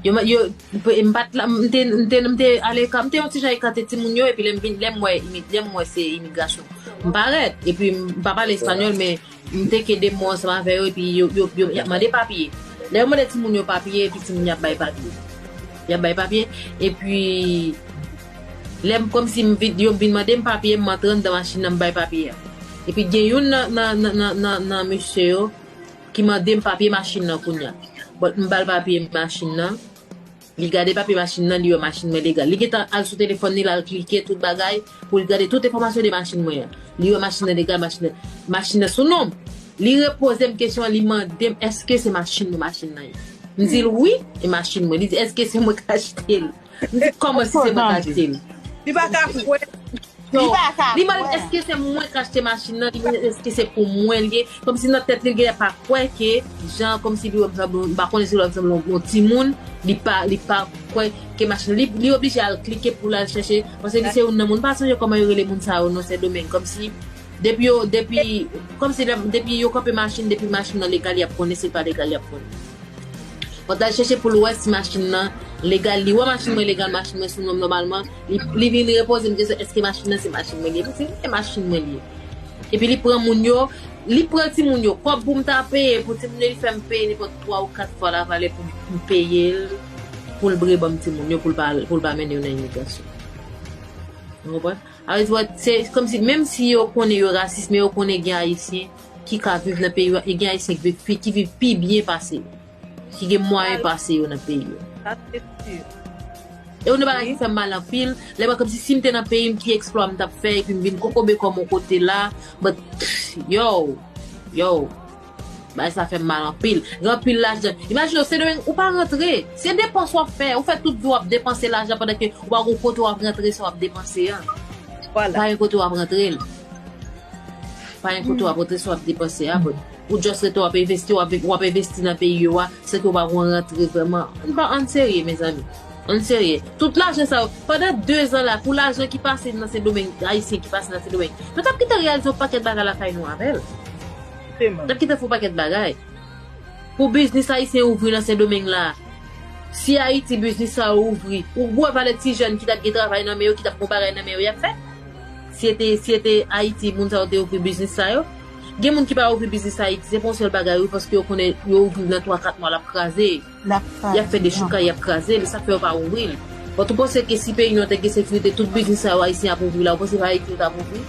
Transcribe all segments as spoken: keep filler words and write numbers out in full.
Yo, yo, m pa t la, m te, m te, m te ale, m te yon ti jan ekate timoun yo, epi lè m vin, lè m wè, imi- lè m wè se imigrasyon. M parèt, epi m pa pale espanyòl, men m te kenbe mo ansanm avè yo, epi yo, yo, yo, y ap mande papye. Lè yo mande timoun yo papye, epi timoun y ap bay papye. Y ap bay papye, epi lè m, kòmsi m vin, yo vin mande m papye, m antre anndan machin nan, m bay papye a. Epi gen youn nan, nan, nan, nan, nan, nan mesye yo, ki mande m papye machin nan kounye a. But m ba l papye machin nan. Li gade papye machin nan, li wè machin mwen legal. Li gentan al sou telefòn li, l al klike tout bagay pou l gade tout enfòmasyon de machin mwen an. Li wè machin nan legal, machin nan, machin nan sou non m. Li repoze m kesyon an, li mande m èske se machin mwen machin nan ye. M di l wi, e machin mwen. Li di èske se mwen k achte l. M di kòman si se mwen k achte l. Li pa ka kwè. Li pa ka li mande m èske se mwen k achte machin nan, li mande èske se pou mwen li ye. Kòmsi nan tèt li, l genlè pa kwè ke, jan, kòmsi li wè m sanble, m pa konnen si l wè m sanble yon, yon timoun, li pa, li pa kwè ke machin nan, li, li oblije al klike pou l al chèche, paske li se youn nan moun, m pa sonje kòman yo rele moun sa yo nan Sendomeng, kòmsi, depi yo, depi, kòmsi lè, depi yo kanpe machin, depi machin nan legal, y ap konnen, si l pa legal, y ap konnen. Mwen t al chèche pou l wè si machin nan legal. Li wè machin mwen legal, machin mwen sou non m nòmalman. Li, li vin repoze m kesyon èske machin nan se machin mwen li ye. Mwen di wi, se machin mwen li ye. Epi li pran moun yo, li pran timoun yo. Kòb pou m ta peye pou timoun yo, li fè m peye nenpòt twa ou kat fwa lavalè pou m peye l, pou l bre ban m timoun yo, pou l pa, pou l pa mennen yo nan imigrasyon. Ou konprann? Sa vle di, wè, se kòmsi, menm si yo konnen yo rasis, men yo konnen gen Ayisyen ki ka viv nan peyi yo, e gen Ayisyen ki viv pi, ki viv pi byen pase yo, ki gen mwayen pase yo nan peyi yo. Sa se si. E yon bagay ki fè m mal anpil, lè mwen kòmsi si m te nan peyi m, ki eksplwa m t ap fè, epi m vin kokobe kò m yon kote la, but, yo, yo, bagay sa fè m mal anpil. Gen anpil lajan. Imajine w, Sendomeng, ou pa rantre. Se depans w ap fè. Ou fè tout vi w ap depanse lajan pandan ke ou pa gen kote w ap rantre sa w ap depanse an. Vwala. Pa gen kote w ap rantre l. Pa gen kote w ap rantre sa w ap depanse a, but ou just rete w ap envesti, w ap, w ap envesti nan peyi yo a, san ke w pa gen rantre vrèman. Ann pa, ann serye, mezanmi. Ann serye. Tout lajan sa yo, pandan de zan la, pou lajan ki pase nan Sendomeng, Ayisyen ki pase nan Sendomeng, nou t ap kite reyalize yon pakèt bagay lakay nou avè l. Nou t ap kite fè yon pakèt bagay. Pou biznis Ayisyen ouvri nan Sendomeng la, si Ayiti biznis sa yo ouvri, ou wè valè ti jèn ki t ap gen travay nan men yo, ki t ap gen bagay nan men yo, y ap fè? Si se te, si se te Ayiti, moun sa yo te ouvri biznis sa yo. Gen moun ki pa ouvri biznis Ayiti, se pa yon sèl bagay, wi, paske yo konnen yo ouvri nan twa, kat mwa, l ap kraze. Y ap fè dechoukay, y ap kraze l, sa k fè yo pa ouvri l. But ou panse ke si peyi nou an te gen sekirite, tout biznis sa yo Ayisyen ap ouvri la, ou panse pa Ayiti yo t ap ouvri?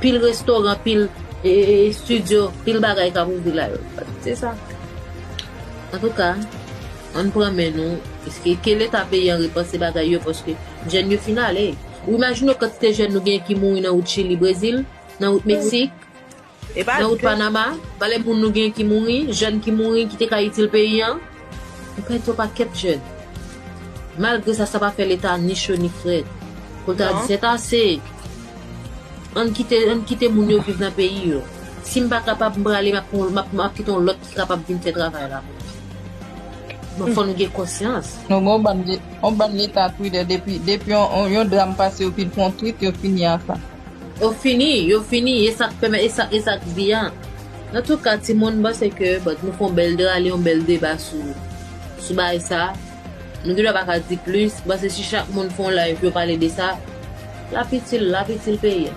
Pil restoran, pil, e, e, e, estidyo, pil bagay k ap ouvri la yo. Se sa. Antouka, ann pran men nou, ke, ke Leta peyi an repanse bagay yo, paske jèn yo fin ale. Ou imajine w kantite jèn nou gen ki mouri nan wout Chili, Brezil, nan wout Meksik, nan wout Panama, valè moun nou gen ki mouri, jèn ki mouri, ki te ka itil peyi an. Nou pèdi yon pakèt jèn. Malgre sa, sa pa fè Leta ni cho ni frèt. Pou l ta di, se ase. Ann kite, ann kite moun yo viv nan peyi yo. Si m pa kapab, m prale, m ap, m ap, m ap kite yon lòt ki kapab vin fè travay la pou mwen. Bon, fò nou gen konsyans. Nou gen yon bann, yon bann Leta Twitter depi, depi yon, yon, yon dram pase, yo fin fè yon tweet, yo fini ak sa. Yo fini, yo fini, e sa k pèmèt, e sa, e sa k vi an. Antouka, timoun, m panse ke, but, nou fè yon bèl rale, yon bèl deba sou, sou bagay sa. Nou gendwa pa ka di plis, m panse si chak moun fè yon live, yo pale de sa, l ap itil, l ap itil peyi a.